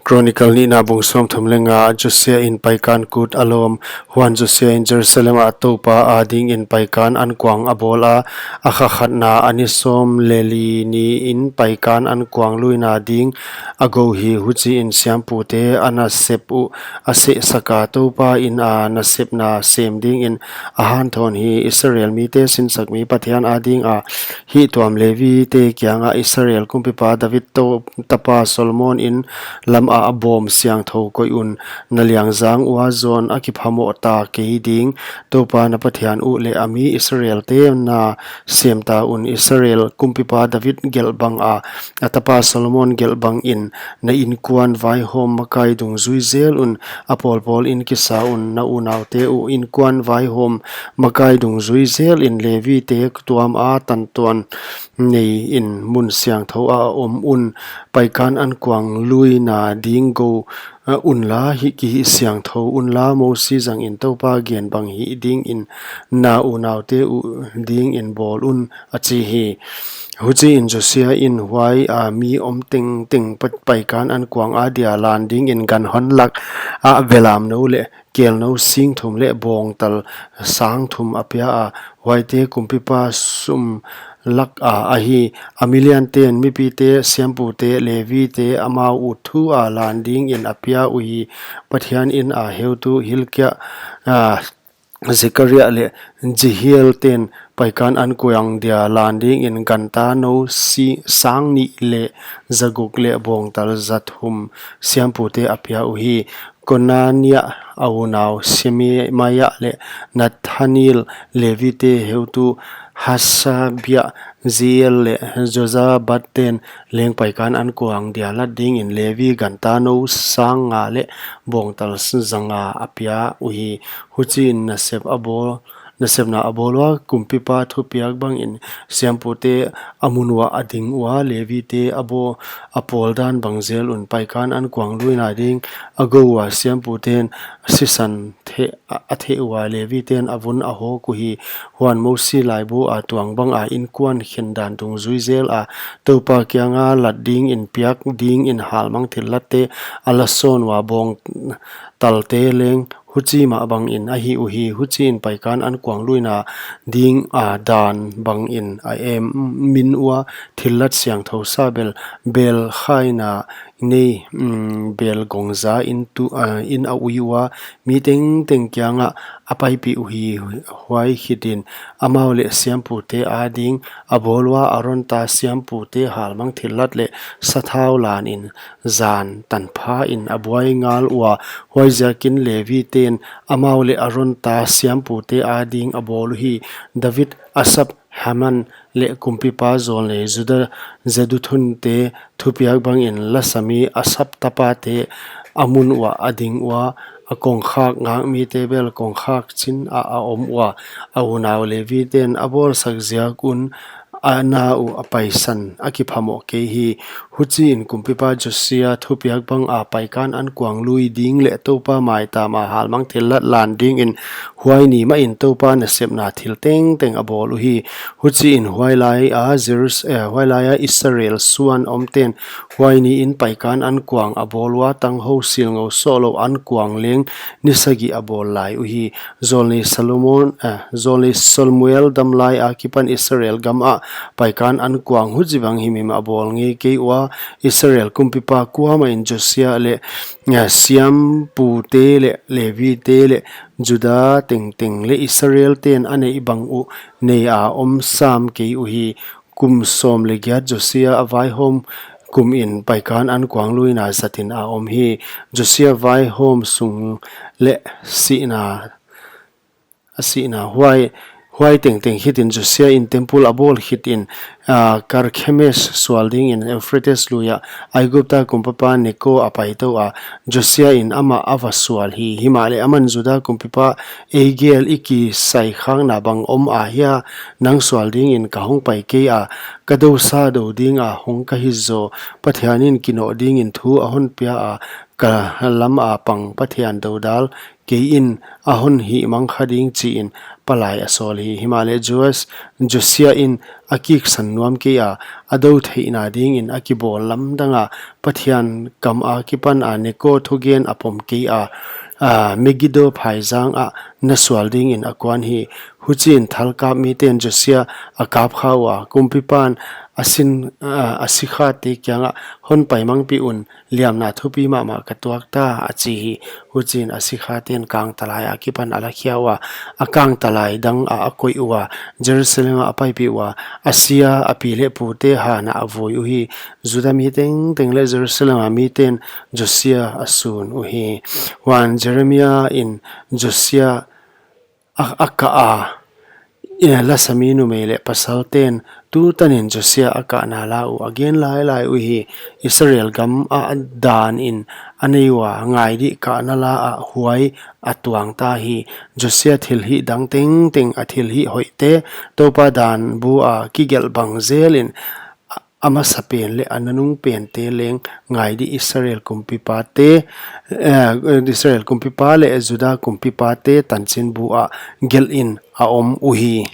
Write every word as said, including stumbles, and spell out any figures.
Chronicle nihna bung sawmthum leh nga. Josia in paikan kut a lawm. Huan Josia in Jerusalem ah Toupa adingin paikan ankuang a bawl a, a kha khatna a ni sawm leh li niin paikan ankuang luina ding a gou hi. Huchiin siampute a nasep uh a sehsak a, Toupa inn a nasepna sem dingin a hanthawn hi. Israel mite sinsakmi Pathian adinga hihtuam Levite kiangah Israel kumpipa David to tapa Solomon inn lamah a bawm siangthou koih un. Na liangzang ua zawn a kiphamoh ta kei ding. Toupa na Pathian uh leh a mi Israelte na sem ta un. Israel kumpipa David gelh banga a tapa Solomon gelh bangin na inkuan vaihawm makai dungzui zel un. A pawlpawlin kisa un. Na unaute uh inkuan vaihawm makai dungzui zelin Levite tuam a tantuan neiin mun siangthou ah a om un. Paikan ankuang luina ding gou, uh, unla, hih kihihsiangthou unla, Mosi zangin Toupa gen bang hih dingin na unaute uh dingin bawl un, a chi hi. Huchiin Josia in huaia mi om tengteng pa-, paikan ankuang adia lan dingin ganhon lak ah belamnou leh kelnou sing thum leh bawngtal sang thum a pia a, huaite kumpipa sum laka ahi. A milianten, mipite, siampute, Levite amau uh thu a lan dingin a pia uhi. Pathian inn a heutu Hilkia, a, Zekaria leh Jehiel ten paikan ankuang dia lan dingin gantanou si-, sang nih leh zaguk leh bawngtal zathum siampute a pia uhi. Konania a unau Shemaiah leh Nathaniel, Levite heutu Hasabia, Jeiel leh Jozabad ten leng paikan ankuang dia lat dingin Levi gantanou sang nga leh bawngtal zanga a pia uhi. Huchiin nasep a bawl, nasepna a bawl ua, kumpipa thupiak bangin siampute a mun uah a ding ua, Levite a bawl, a pawl dan bang zel un. Paikan ankuang luina ding a gou ua, siamputen sisan theh, a, a theh ua, Leviten a vun a hawk uhi. Huan Mosi laibu a tuang banga inkuan khen dan dungzui zela Toupa kianga lat dingin piak dingin halmang thillatte a la sawn ua, bawngtalte leng huchi mah bangin a hih uhi. Huchiin paikan ankuang luina ding a dan bangin a em min ua, thillat siangthou sa bel, bel khaina nei, mm, bel gongza in tu, ah, in a ui ua, mi tengteng kiangah a paipih uhi. Huai khitin amau leh siampute ading a bawl ua, Aron ta siampute halmang thillat leh sathau lanin zan tanphain a buai ngal ua. Huaiziakin Leviten amau leh Aron ta siampute ading a bawl uhi. David, Asap, Heman leh kumpipa zawlnei Juda Jeduthunte thupiak bangin lasami Asap tapate a mun uah a ding ua, a kongkhak ngakmite bel kongkhak chin ah a om ua. A unau Leviten a bawlsak ziak un a na uh a paisan a kiphamoh kei hi. Huchiin kumpipa Josia thupiak banga paikan ankuang lui ding leh Toupa maitam a halmang thillat lan dingin huai ni mahin Toupa nasepna thil tengteng a bawl uhi. Huchiin huai laia Jerus-, eh, huai laia Israel suan omten huai niin paikan ankuang a bawl ua, tanghou silngou sohlou ankuang leng ni sagih a bawl lai uhi. Zawlnei Solomon, eh, zawlnei Samuel dam lai akipan Israel gam ah paikan ankuang huchibang himhim a bawl ngei kei ua. Israel kumpipa kuamahin Josia leh, eh, siampute leh Levite leh Juda tengteng leh Israelten a neih bang uh nei a om sam kei uhi. Kum sawm leh giat Josia a vaihawm kumin paikan ankuang luina zatin a om hi. Josia vaihawm sung leh sihna, a sihna huai, huai tengteng khitin Josia in temple a bawl khitin, ah, Karkemis sual dingin Euphrates luia Aigupta kumpipa Neko a paitou a, Josia in amah a va sual hi. Himahleh aman Juda kumpipa, ei gel, i kisaikhakna bang om ahia? Nang sual dingin ka hongpai kei a, ka dousa dou dinga hong ka hi zaw. Pathianin kinoh dingin thu a honpia a, ka lama pang Pathian doudal kei in a hon hihmang kha ding, chi in palai a sawl hi. Himahleh Joas, Josia in a kiksan nuam kei a, a dou theihna ding in a kibawl lamdang a, Pathian kam a kipan a Neko thugen a pom kei a, a, Megido phaizang ah na sual ding in a kuan hi. Huchiin thalkap miten Josia a kap kha ua, kumpipan a sin, a, a sikhate kiangah, hon paimangpih un, liamna thupi mahmah ka tuak ta, a chi hi. Huchiin a sikhaten kangtalai a kipan a lakhia ua, a kangtalai dang ah a koih ua, Jerusalem ah a paipih ua, a sia a pi leh pute han ah a vui uhi. Juda mi tengteng leh Jerusalem a miten Josia a sun uhi. Huan Jeremia in Josia a, a kah a, eh, lasami numei leh pasalten tutanin Josia a kahna la uh a gen lailai uhi. Israel gam ah dan in a nei ua, ngai dih, kahna la ah huai a tuang ta hi. Josia thilhih dang tengteng, a thilhih hoihte, Toupa dan bu a kigelh bang zel in, a, a masapen leh a nanung pente leng, ngai dih, Israel kumpipate, eh, Israel kumpipa leh Juda kumpipate tanchinbu ah gelh in a om uhi.